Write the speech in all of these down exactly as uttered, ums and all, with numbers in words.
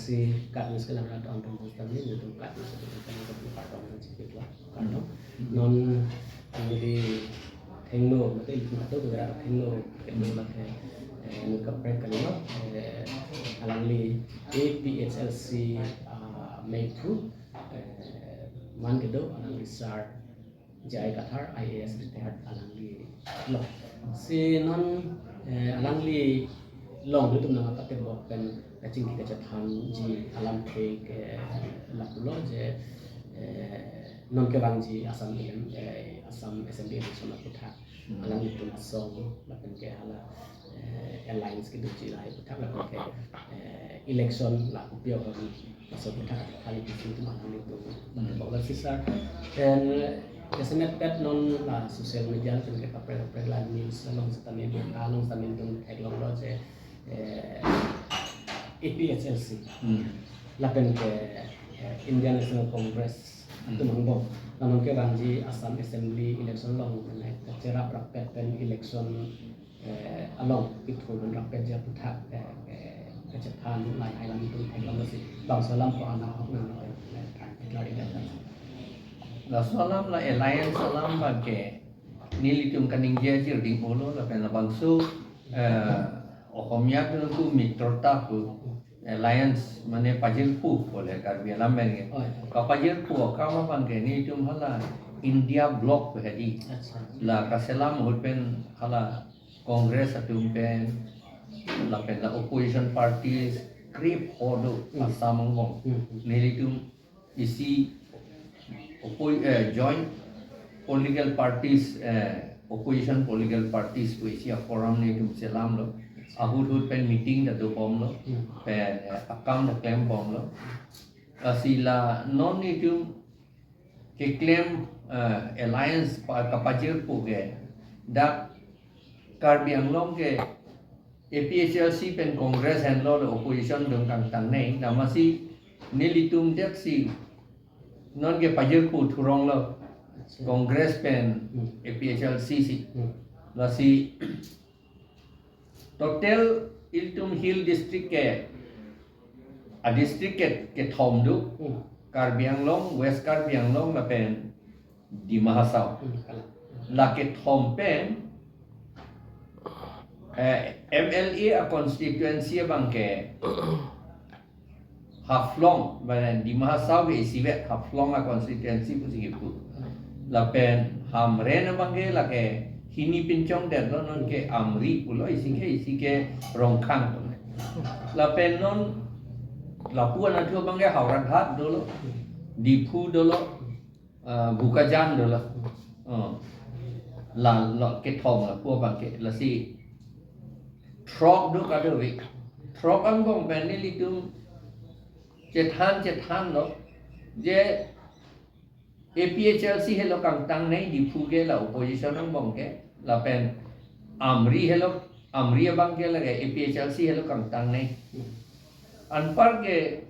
Si kat news ke nang rat on tong tong tang ni, netum kat news ke tong tong tang ni, kardom tang chipik lo, kardom. Non, ang di thengno, mate ilitum atum ke rat thengno, ke no lake, eh, nu kaprek kali lo, eh, alangli A P H L C, ah, mephu, eh, man kedo, alangli sir, J I Kathar, I A S retired, alangli lo. Si non, eh, alangli along netum nangkatebok pen kachingki kachethanji alamthe ke lapulo je, eh, non kevangji Assam E M, eh, Assam Assembly election aputhak. Hmm. Alanglitum asong lapen ke hala, eh, alliance kedoji lahai aputhak lapen ke, eh, election la kopio kali, laso aputhak kali isi netum alanglitum. Hmm. Bok lasi sir. Then, eh, jasemet pet non la social media lapen ke kaprek kaprek la news along setame, ah, along setame netum theklonglo je, eh, A P H L C. Hmm. Lapen ke, eh, Indian National Congress. Hmm. Atum angbong. La non kevangji Assam Assembly election along, mane, kacherap rappet pen election, eh, along kethur pen rappetji aputhak, eh, eh, kachethan lahai alam netum theklonglo si. Bangso alam ko ana hok nang, eh, than, than, than. Laso alam la alliance alam abang ke nelitum kaningje chirding pulo lapen labangso, eh, Ohomia atum ke mitrota pu alliance mane pajirpo pule Karbi alam pen ke. Oh, ya. Kapajirpo akam abang ke nelitum hala India bloc pu hedi. Acha. La kaselam ahut pen hala Congress atum pen lapen la opposition parties krip hodo. Hmm. Assam angbong. Hmm, hmm. Nelitum isi oppo-, eh, joint political parties, eh, opposition political parties pu isi a-forum netum selamlo. Ahut hut pen meeting ta dobomlo. Hmm. Pen, eh, akam ta klembomlo. Lasi la non netum keklem, eh, alliance pa-, kapajirpo ke dak Karbi Anglong ke A P H L C pen Congress henlo, le opposition atum kangtangnei, amatsi nelitum det si non ke pajirpo thuronglo. Acha. Congress pen, hmm, A P H L C si. Hmm. Lasi total ilitum Hill District ke, a-district ke, kethom do. Hmm. Karbi Anglong, West Karbi Anglong lapen Dima Hasao. Hmm, kalang. La kethom pen, eh, M L A a-constituency abang ke Haflong, mane Dima Hasao ke isivet Haflong a-constituency pusi kipu. Lapen Hamren abang ke lake hini pinchong detlo, non ke Amri pulo, isi ke, isi ke Rongkhang pulo. Lapen non lapu anatthu abang ke Howraghat dolo, Diphu dolo, ah, Bokajan dolo. Oh. La, la kethom lapu abang ke, lasi throk do kadokave. Throk angbong pen nelitum chethan chethanlo je A P H L C helo kangtangnei, Diphu ke la opposition angbong ke, lapen Amri helo, Amri abang ke lake A P H L C helo kangtangnei. Anpar ke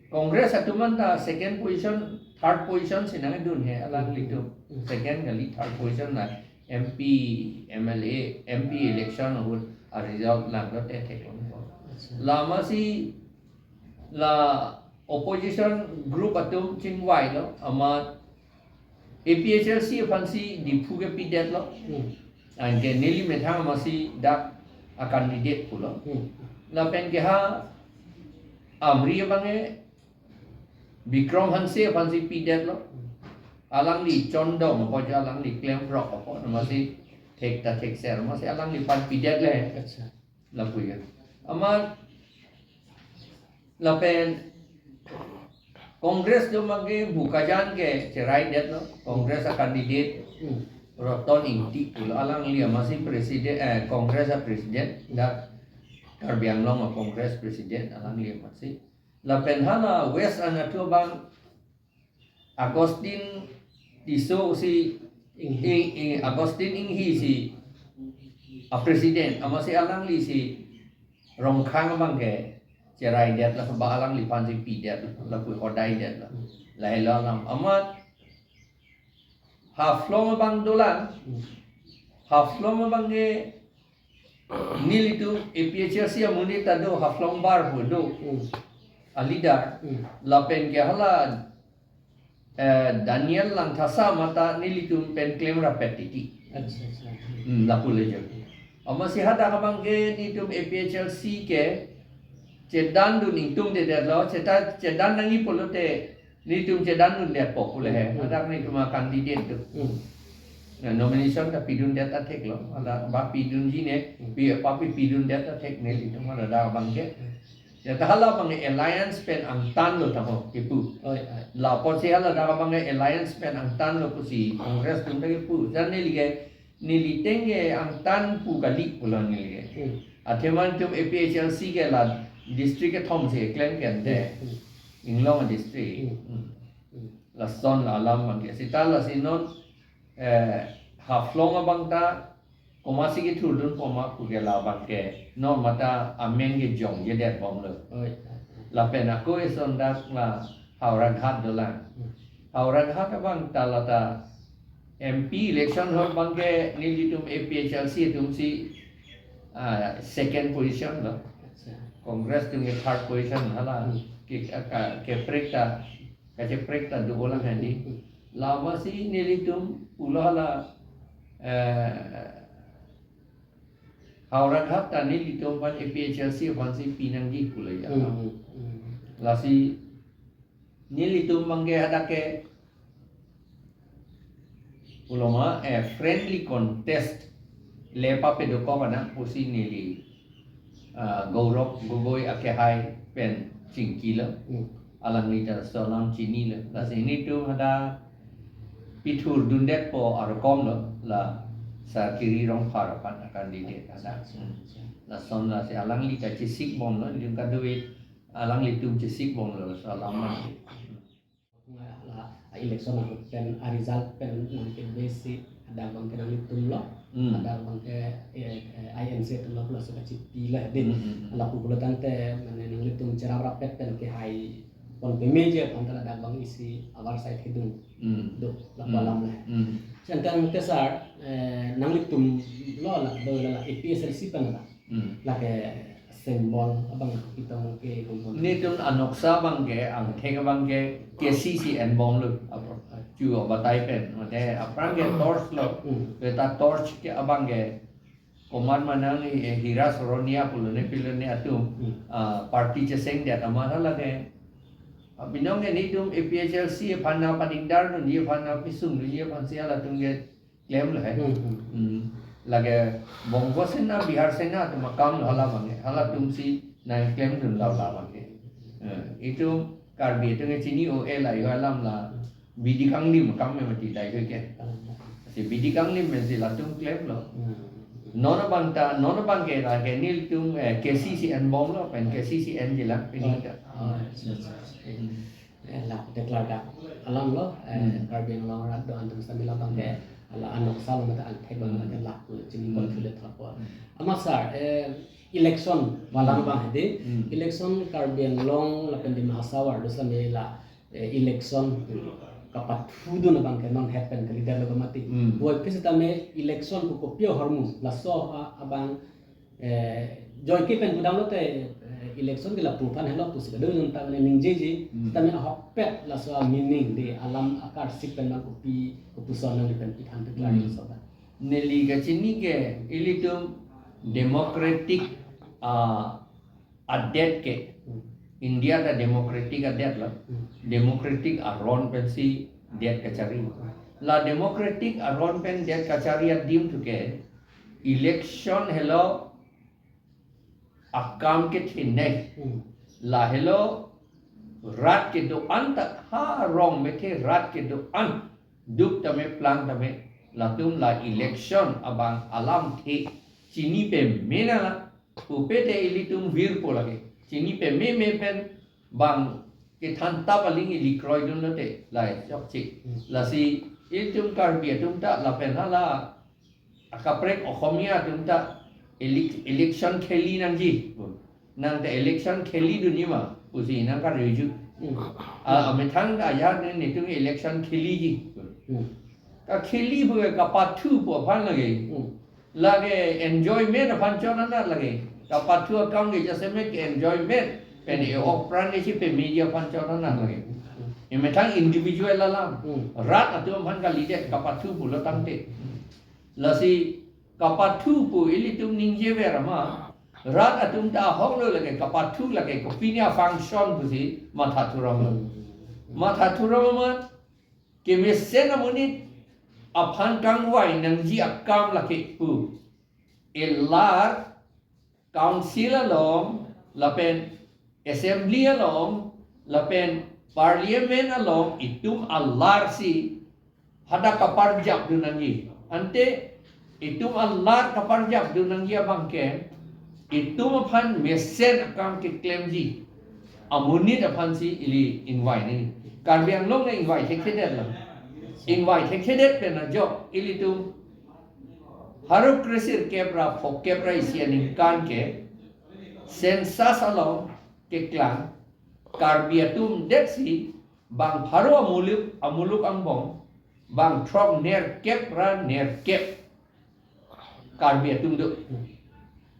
Congress atum anta second position, third position si nangdun he alanglitum. Hmm. Second kali third position la M P, M L A, M P election ahut a-result langlo te theklongpo. Acha. La amatsi la opposition group atum chingvailo, amat A P H L C aphansi Diphu ke pidetlo. Hmm. Anke neli methang amatsi dak a-candidate pulo. Hmm. Lapen ke ha Amri abang ke Bikram Hanse aphansi pidetlo. Alangli chondom apot, alangli klemrok apot, amatsi thek ta thekser, amatsi alangliphan pidetle. Acha. Lapu ya. Amat lapen Congress atum abang ke Bokajan ke cheraidetlo, Congress a-candidate. Hmm. Roton Ingti pulo, alangli amatsi president, eh, Congress a-president, dak Karbi Anglong a-Congress president, alangli amatsi. Lapen hala West anatthu abang Augustine Tisso si, Inghi. Ing-, Ing-, Augustine Inghi si a-president, amatsi alangli si Rongkhang abang ke cheraidetlo, ba alangliphansi pidet, lapu hodaidet la. Lahelo alam. Amat Haflong abang dolang. Hmm. Haflong abang ke nelitum A P H L C amonit ta do, Haflong bar pu do. Hmm. a-leader, Hmm. lapen ke hala, eh, Daniel Langthasa mata nelitum pen klem rapet titi. Acha, acha. Hmm, lapu le jo. Amatsi hadak abang ke nelitum A P H L C ke chedandun ingtungdedetlo, cheta, chedan nangji pulote nelitum chedandundetpo pu le he. Hmm. Hadak nelitum a-candidate atum. Hmm. Na nomination ta pidundet ta theklo. Hadak ba pidunji ne, Hmm. pi, papi pidundet ta thek nelitum hadak abang ke. Hmm. Ya, ta hala abang alliance pen angtanlo tangho kipu. Oi, oi. Lapusi hala dak abang alliance pen angtanlo pusi Congress atum ta kipu. Jan neli ke, neli teng ke angtan pu kali pulo neli ke. Hmm. Athema nelitum A P H L C ke la district kethom si klem ke ante. Hmm, hmm. Inglong district. Hmm. Hmm. Hmm. Lason la alam abang ke. Seta lasi non, eh, Haflong abang ta komatsi kethurdunpo ma pu ke labang ke non mata amen ke jongjedet bomlo. Oi. Lapen ako eson dak la Howraghat dolang. Hmm. Howraghat abang ta la ta M P election ahut abang ke nelitum A P H L C atum si, ah, second position lo. Acha. Congress atum ke third position hala. Hmm. Ke, ka, kaprek ta, kacheprek ta dolang hadi. Hmm. Lapusi nelitum pulo hala, eh, Howraghat ta nelitum aphan A P H L C aphansi pinangji pulo ya. Hmm, hmm, hmm. Lasi nelitum abang ke hadak ke pulo ma, eh, friendly contest le papedokkok anak pusi neli, ah, Gaurav Gogoi akehai pen chingkilo. Hmm. Alangli ta laso alam chinilo. Lasi nelitum hadak pithurdundetpo arkom lo la Sar Kiri Rongphar aphan a-candidate hadak. Acha, acha. Lason lasi alangli ta chesik bomlo, nelitum kadokave alanglitum chesik bomlo laso alam abang. La, a-election ahut pen, a-result pen nangkebesi hadak abang ke nanglitum lo. Hmm. Hadak abang ke, eh, eh, I N C atum lo pulo suka chipi la dei. Hmm, hmm, hmm. Lapu pulo tangte, mane nanglitum cherap rapet pen kehai pon pemeji aphan ta hadak abang isi avarsai thedun. Hmm. Do, lapu Hmm. alam le. Hmm. Sentang te sir, eh, nanglitum lo la, do la, la A P H L C pen la. Hmm. Lake symbol abang pitong ke hum hum. Nelitum anoksa abang ke, angthek abang ke, K C C N bomlo. Apa, chu abatai pen. Mate aphrang ke torch lo. Hmm. Beta torch ke abang ke, komat manang, eh, Hira Soronia pulo ne pilo ne atum, Hmm. ah, party chesengdet amat hala ke. Ah, binong ke nelitum A P H L C aphan nangpadingdardunji aphan nangpisungdunji aphansi halatum ke klemlo he. Hmm, hmm. Hmm. Lake Bongo Sena, Bihar Sena atum akam lo hala abang ke. Halatum si nangklemdun lo la abang ke. Eh, itum Karbi atum ke chini-o-e la yo alam la. Bidi kanglim akam me mati dai ke. Hmm. Si bidi kanglim me si latum klemlo. Hmm. Non abang ta, non abang ke la ke nelitum, eh, K C C N bomlo pen K C C N jilang pini ta. Oh, acha, acha, acha. Hmm. Eh, la, deklar dak alam lo, eh, Hmm. Karbi Anglong arat do-an atum sami labang ke, Hmm. hala anoksa lo mate angthek lo Hmm. mate lapu chini Hmm. confident thappo. Hmm. Amat sir, eh, election Hmm. alam abang hedi, Hmm. election Karbi Anglong lapen Dima Hasao arlo sami la, eh, election kapathudun abang ke non het pen kalidet lo ke mati. Hmm. Puvoiphit setame election ko kopi ahormu, laso a-, abang eh, joike pen pudamlote, eh, election ke lapu aphan helo pusi kadokave atum ta mane ningjeji, Hmm. setame ahokpet laso a-meaning dei alam akarsik pen abang kopi, kopuson nangli pen pithan te klari Hmm. laso ta. Neli kachini ke ilitum democratic, ah, adet ke. Hmm. India ta democratic adet lo. Hmm. Democratic aron pensi det kachari. Hmm. La democratic aron pen det kachari adim thu ke election helo akam kethenei. Hmm. Lahelo rat kedo-an ta ha rong methe rat kedo-an duk tame plang tame latum la election abang alamthe chini peme nang la pupe te ilitum virpo lake. Chini pememe pen bang kethan tap aling ili kroidunlote lai chokche. Hmm. Lasi ilitum Karbi atum ta lapen hala akaprek Oxomiya atum ta elec-, election kheli nangji. Nang ta election khelidunji ma pusi nang karjuju. Hmm. A, amethang ta ajat ne netum election kheliji. Hmm. Kakheli pu kapathu pu aphan lake. Hmm. Lake enjoyment aphan chonanat lake. Kapathu akam ke jasemet ke enjoyment. Pen e-ok pran ke si pemiji aphan chonana lagi. Emethang individual alam. Hmm. Rat atum aphan kalidet kapathu pulo tangte. Lasi kapathu pu ilitum ningjever ma. Rat atum ta ahok lo lake kapathu lake kopine a-function pusi matha thuram lo. Matha thuram ma kemesen amonit aphan kangvai nangji akam lake pu. Elar council along, lapen assembly along, lapen parliament along, itum alar si hadak kaparjap dun nangji. Ante itum alar kaparjap dun nangji abang ke, itum aphan mesen akam keklemji amonit aphan si ili ingvai nangji. Karbi Anglong ke ingvai thekthedet lo. Ingvai thekthedet pen ajok ilitum pharo kresirkep ra phokep ra isi aningkan ke census along keklang Karbi atum det si bang pharo amuluk, amuluk angbong bang throknerkep ra nerkep Karbi atum do.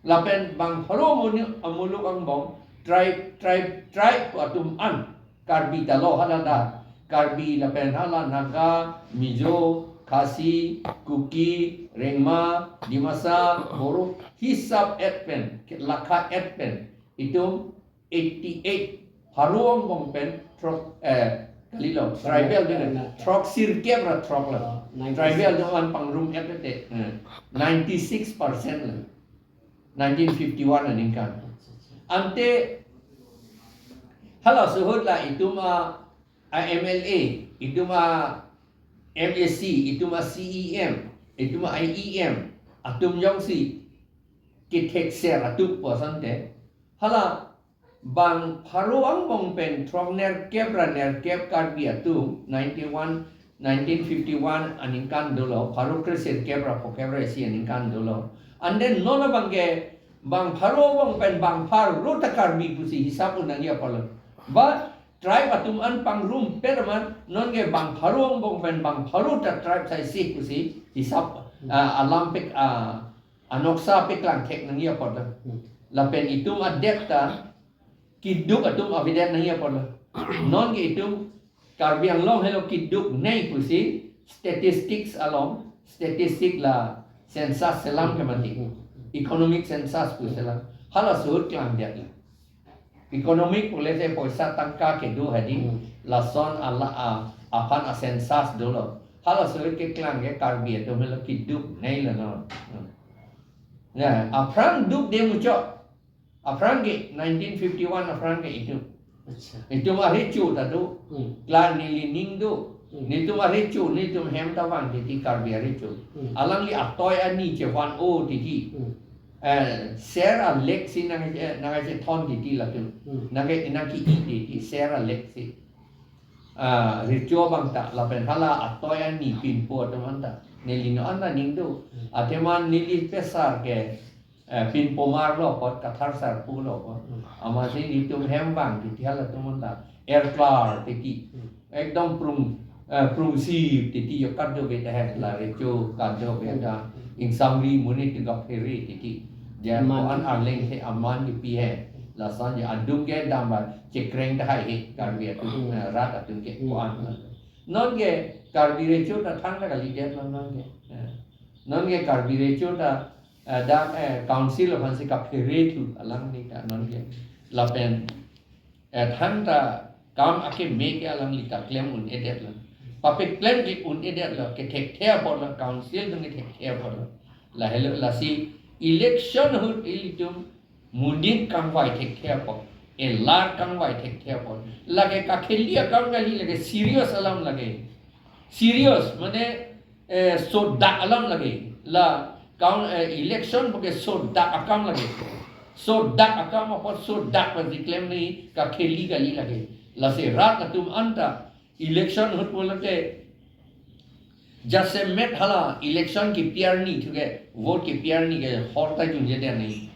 Lapen bang pharo amuluk, amuluk angbong tribe, tribe, tribe atum an Karbi ta lo hala da. Karbi lapen hala Naga, Mizo, Khasi, Kuki, Rengma, Dimasa, Boro, hisap et pen, lakha et pen. Itum eighty-eight, pharo angbong pen throk, eh, kalilo, tribal de, throksirkep ra throk lo. Oh, ninety-six. Tribal atum an pangrum et te, eh, ninety-six percent lo. Nineteen fifty-one aningkan. Ante halaso ahut la itum a, a M L A, itum a M A C, itum a C E M, itum a I E M atum jongsi kethekser atum pu asonte, hala bang pharo angbong pen throknerkep ra nerkep Karbi atum, ninety-one, nineteen fifty-one aningkan dolo, pharo kresirkep ra phokep ra isi aningkan dolo. Ante non abang ke bang pharo angbong pen bang pharo ta Karbi pusi hisap un nangji apotlo. Ba tribe atum an pangrumpet amat non ke bang pharo angbong pen bang pharo ta tribe sai si pusi hisap, ah, alam pek, ah, anoksa peklang thek nangji apotlo. Hmm. Lapen itum adet ta keduk atum avedet nangji apotlo. Non ke itum Karbi Anglong helo keduk nei pusi statistics along, statistic la census selam ke mati. Hmm. Economic census pu selam. Halaso ahut klangdet lo. Economic pule te poisa tangka kedo hadi. Hmm. Lason ala a, aphan a census dolo. Halaso ahut keklang ke Karbi atum helo keduk nei lo non. Hmm. Nah, aphrang duk de muchot. Aphrang ke nineteen fifty-one aphrang ke itum. Acha. Itum arecho ta do. Hmm. Klar neli ning do. Hmm. Netum arecho, netum hem ta vang titi Karbi arecho. Hmm. Alangli atoi ani chevan-o titi. Hmm. Eh, ser alek si nang, eh, nangchethon titi latum. Hmm. Nang, nangke-i titi, ser alek si. Ah, recho abang ta, lapen hala atoi ani pinpo atum an ta. Neli non an ta ning do. Hmm. Athema neli pesar ke eh, pinpomar lo apot, kathar sarpo lo apot. Hmm. Amatsi netum hem vang titi halatum an ta erklar titi. Hmm. Ekdom prung, eh, prungsi titi yo kadokave ta het la recho kadokave ta. Hmm. Ingsamri monit kaphere titi. Ja, aman ko-an arleng he aman kipi he. Lason ja adung ke dam ba chekreng tahai he Karbi atum, hmm, eh, rat atum ke, hmm, ko-an. Non ke Karbi recho ta thangta kalidet lo non ke. Eh. Non ke Karbi recho ta eh, dak, eh, council aphan si kaphere thu alangli ta non ke. Lapen, eh, thangta kam akeme ke alangli ta klem un-edet lo. Papeklem ke un-edet lo, kethekthe apot lo, council atum kethekthe apot lo. Lahelo lasi election ahut ilitum monit kangvai thekthe apot, elar kangvai thekthe apot. Lake kakheli akam kali, lake serious alam lake. Serious, mane, eh, sodak alam lake. La kaun, eh, election puke sodak akam lake. Sodak akam apot sodak paziklem ni kakheli kali lake. Lasi rat atum an ta election ahut pulote jasemet hala election kipi arni thuke, vote kipi arni ke hor ta junjedet nangji.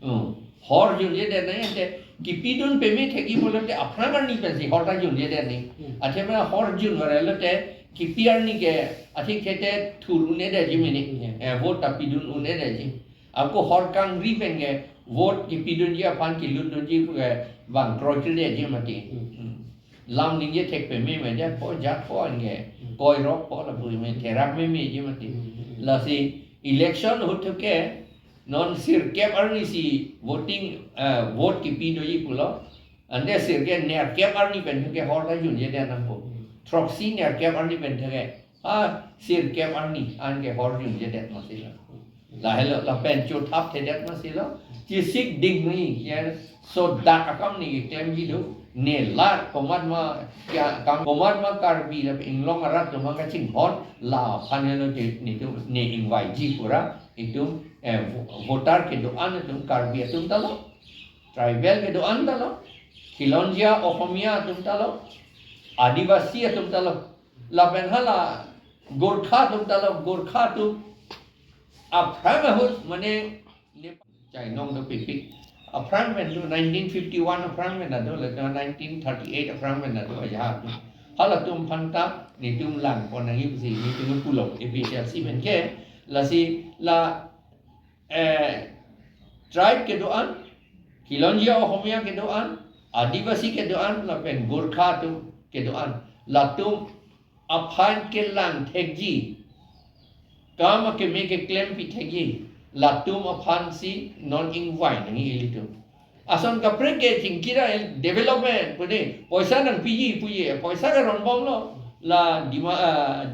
Hmm. Hor junjedet nangji ante kipidun peme thekji pulote aphrang arni pensi hor ta junjedet nangji. Hmm. Athema hor jun varalote kipi arni ke athik thete thur un-edetji mene. Hmm. Eh, vote ta pidun un-edetji. Ako hor kangri pen ke vote kipidunji aphan kilutdunji ke Bang kroikredet ji mati. Hmm. Hmm. Lam ningje thek pememe, jat pho, jat pho anke. Hmm. Koirok pho lapu me, therak memeji mati. Hmm. Lasi election ahut ke, non sirkep arni si voting, eh, vote kipi doji pulo. Ante sirkep nerkep arni pen ke hor ta junjedet nangpo. Hmm. Throksi nerkep arni pen ke, ah, sirkep arni anke hor junjedet masi lo. Lahelo lapen chothap thedet masi lo. Chesik ding ni, ya, sodak akam ni klemji do. Ne la komat ma, ya, kam komat ma Karbi lapen inglong arat atum kachinghon, laphan helo te netum ne ingvaiji pura, itum, eh, vo-, voter kedo-an atum Karbi atum ta lo. Tribal kedo-an ta lo. Khilonjia Ohomia atum ta lo. Adivasi atum ta lo. Lapen hala Gorkha atum ta lo, Gorkha atum aphrang ahut mane ne chainong do pipik. Aphrang pen do nineteen fifty-one aphrang pen do, le nineteen thirty-eight aphrang pen do, ya atum. Halatum aphan ta netum langpon nangji pusi netum pulo A P H L C pen ke, lasi la, eh, tribe kedo-an, Khilonjia Ohomia kedo-an, Adivasi kedo-an, lapen Gorkha atum kedo-an. Latum aphan kelang thekji, kam akeme keklem pi thekji, latum aphan si non ingvai nangji ilitum. Ason kaprek ke chingkira el development pune, poisa nangpiji puji, poisa ke ronbomlo, la Dima, ah,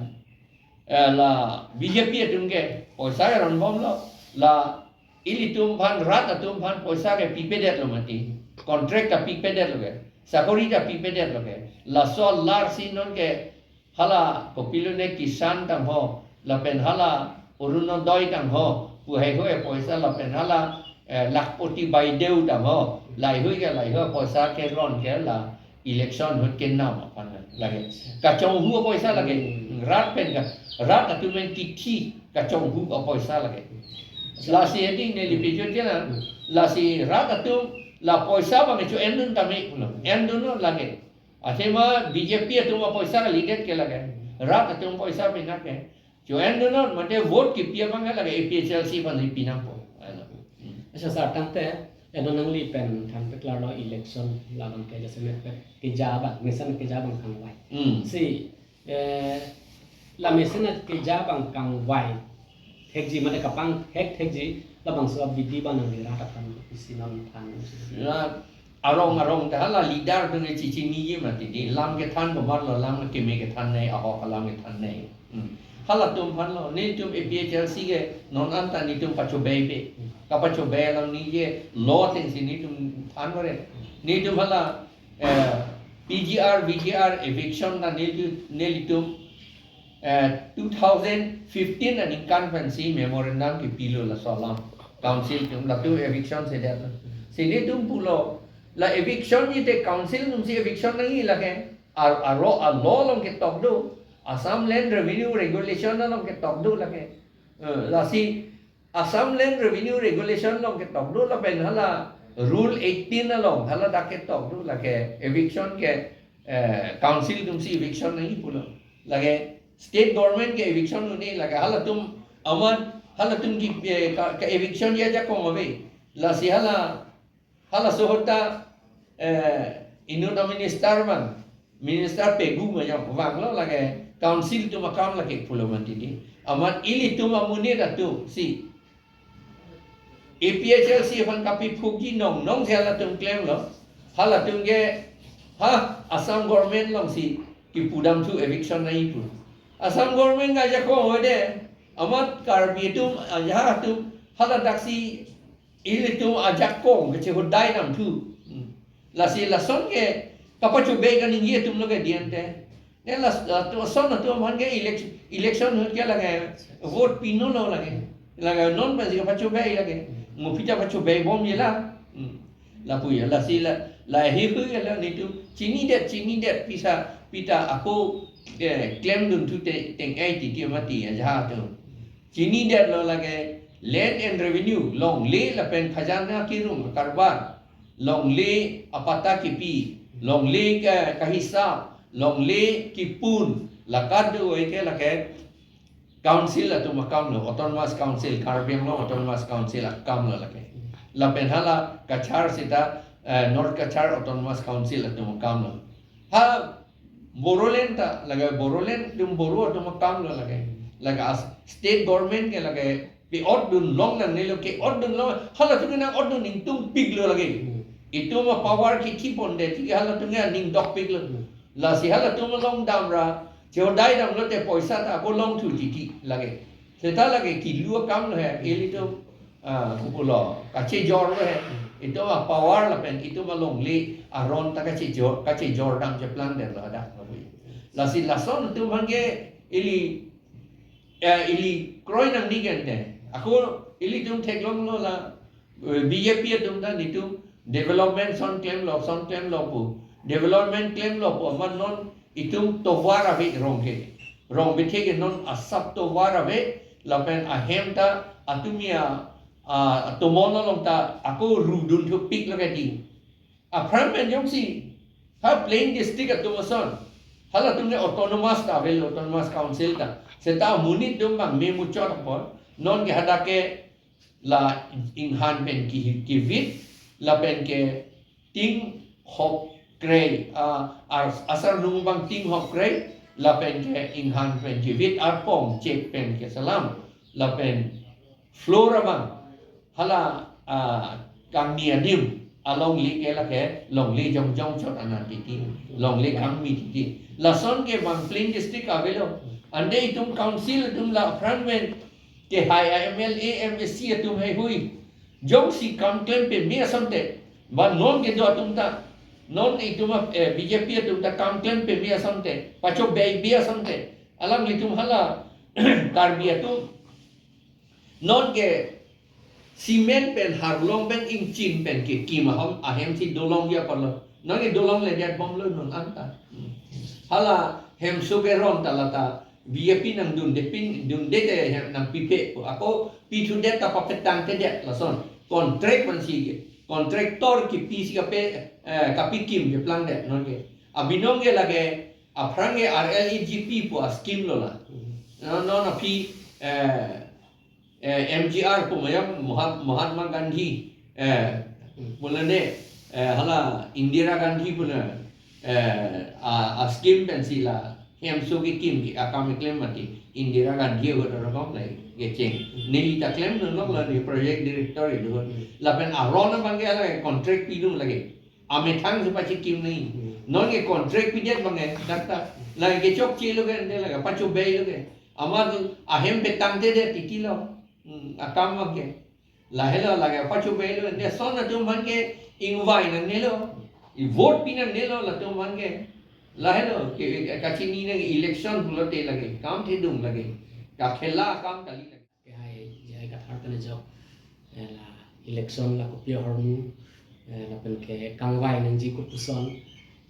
eh, la B J P atum ke poisa ke ronbomlo, la ilitum aphan, rat atum aphan poisa ke pipedetlo mati, contract ta pipedetlo ke, sakori ta pipedetlo ke, laso alar si non ke hala kopilo ne Kisan tangho, lapen hala Orunodoi tangho, pu heihui poisa lapen hala, eh, Lakhpati Baideo tangho, laheihui ke laheihui poisa keron ke la election ahut kenam aphan lake. Kachonghu apoisa lake. Hmm. Rat pen ka, rat atum pen kithi kachonghu apoisa lake. Lasi edi neli pejut ke na, lasi rat atum la poisa abang cho-endun tame pulo. Endunnon lake. Athema B J P atum apoisa kalidet ke lake. Rat atum poisa pinak ke. Cho-endunnon, mate vote kipi abang ke lake A P H L C aphan si pinangpo. Alo. Asa sir, tangte, edo nangli pen than peklarlo election labang ke jasemet pet keja abang, mesen keja abang kangvai. Hmm. Si, eh, la mesen keja abang kangvai thekji mate kapangthek thekji labangso abidi abang nangli rat aphan isi non than. Ya, arong arong ta hala leader atum ke chichiniji mati di, lam kethan komatlo, lam keme kethan nai, ahok alam kethan nai. Hmm. Halatum aphanlo, netum A P H L C ke non anta netum pachobei pe. Kapachobei alam ningje lo ateng si netum than vare. Netum hala, eh, P G R, V G R eviction ta netu-, nelitum, eh, two thousand fifteen aningkan pensi memorandum kipilo laso alam. Council atum latum eviction sedet. Si netum pulo, la eviction ji te council atum si eviction nangji lake. Ar-, aro a-law along ketok do, Assam Land Revenue Regulation along ketok do lake. Eh, lasi Assam Land Revenue Regulation along ketok do lapen hala Rule eighteen along hala dak ketok do lake eviction ke, eh, council atum si eviction nangji pulo. Lake state government ke eviction un-e lake halatum amat halatum ki, eh, ka, ka eviction ya ajakong ave. Lasi hala Halaso ahut ta, eh, inut aminister abang, minister pegu ma jok vanglo lake council atum akam lake pulo mati di. Amat ilitum amonit atum si A P H L C aphan kapiphukji nong nong si halatum klemlo. Halatum ke ha Assam government along si kipudamthu eviction nangji pu. Assam government ke ajakong ave de. Amat Karbi atum, ajahak atum hala dak si ilitum ajakong kachehudai damthu. Hmm. Lasi lason ke kapachobei kaningje atum lo ke diante. Ne las-, lason atum aphan ke elec-, election ahut ke lake vote pinon lo lake. Lake non pensi kapachobei lake. Mo pi ta pachobei bomji la. Hmm. Lapu ya, lasi la, laheihui ke la netum chinidet, chinidet pisa, pi ta ako, eh, klemdunthu te, teng-ai titi mati ajahak atum. Chinidetlo lake Land and Revenue, longle lapen khajana kirum karbar, longle apatta kipi, longle ka, kahisap, longle kipun, la kadokave ke lake council atum akam lo, Autonomous Council, Karbi Anglong Autonomous Council akam lo lake. Lapen hala Cachar seta eh, North Cachar Autonomous Council atum akam lo. Ha Bodoland ta lake Bodoland atum Boro atum akam lo lake. Lake as state government ke lake pe-otdun longnangne lo, ke-otdun long, halatum ke nang-otdun ingtungpik lo lake. Hmm. Itum a-power ke kipon de, ti halatum ke aning dokpik lo. Hmm. Lasi halatum along damra, chehodai damlote poisa ta ako longthu titi lake. Seta lake kilu akam lo he, ilitum, ah, kopulo, kachejor lo he. Itum a-power lapen itum alongle aron ta kachejor, kachejor dam cheplang det lo hadak lo. Lasi lason atum aphan ke ili, eh, ili kroi nangne kente. Ako ilitum theklonglo la, eh, B J P atum ta netum development ason klemlo, ason klemlo pu. Development klemlo pu amat non itum tovar ave rong ke. Rong bethe ke non asap tovar ave, lapen ahem ta atum ya, ah, tomon along ta ako rudun thupik lo ke ding. Aphrang pen jongsi ha plain district atum ason, halatum ke autonomous ta avelo, autonomous council ta. Seta amonit atum abang memuchot apot, non ke hadak ke la inghan pen ki, kivit, lapen ke ting hop krei, ah, ar-, asarnung abang ting hop krei, lapen ke inghan pen kivit, arpong chek pen keselam, lapen floor abang hala, ah, kangni adim alongle ke lake longle jongjong chot anat titi, longle kangmi titi. Lason ke bang plain district avelo. Ante itum council atum la aphrang pen ke hai M L A, M A C atum heihui. Jongsi kam klem peme asonte, ba non kedo atum ta, non itum a, eh, B J P atum ta kam klem peme asonte, pachobei be asonte, alanglitum hala Karbi atum non ke cement pen, harlong pen, ingchin pen kekim ahom ahem si dolong ya palo. Non ke dolongledet bomlo non anta. Hala hemso ke ron ta lata B J P nangdunde pin, dunde te hem nangpipe pu. Ako pithudet ta papetangtedet lason. Contract man si ke. Contractor kipi si kape, eh, kapikim keplangdet non ke. Abinong ke lake aphrang ke R L A G P pu a-scheme lo la. Non, non aphi, eh, eh, M G R pu mayam Moha-, Mahatma Gandhi, eh, pulane, eh, hala Indira Gandhi puna, eh, a, a-scheme pensi la hemso kekim ke akam keklem mati Indira Gandhi ahut arokom lai kecheng. Neli ta klemdunlok la ne project director kedo ahut. Lapen aron abang ke hala contract pidun lake. Amethang si pachikim nangji. Hmm. Non ke contract pidet abang ke, dak ta. Lake chokche lo ke, ante lake pachobei lo ke. Amat ahem petangtedet titi lo. Hmm, akam abang ke. Lahelo lake pachobei lo, ante son atum aphan ke ingvai nangnelo. I vote pi nangnelo latum aphan ke. Lahelo ke, ke kachini nang election pulote lake. Kam thedung lake. Kakhela akam kali lake. Ke hai, jai Kathar pen ajok, eh, la election la kopi ahormu, eh, lapen ke kangvai nangji kopuson,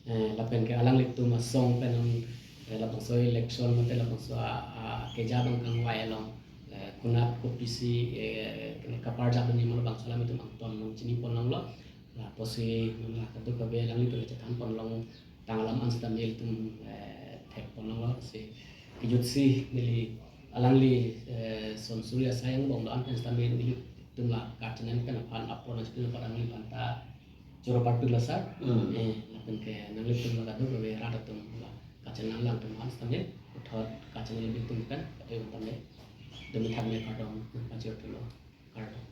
eh, lapen ke alanglitum asong pen, eh, labangso election mate labangso a, a, keja abang kangvai along, eh, konat kopisi, eh, kene kaparjap ni mo labangso alanglitum angton nangchini pon longlo, lapusi non la kadokave alanglitum chethan pon long tang alam an seta nelitum, eh, thek pon longlo si. Kejutsi neli alangli, eh, son suri asai angbong do-an pen seta nelitum la kachenam pen aphan apor nangchipin aphan alangliphan ta choro parpik lo sir. Hmm. Eh, lapen ke nanglitum la kadokave rat atum la kachenam alangtum an seta neli puthot kachenam ilitum pen, eh, tame. Demi thak me kardom, pajir pulo. Kardom.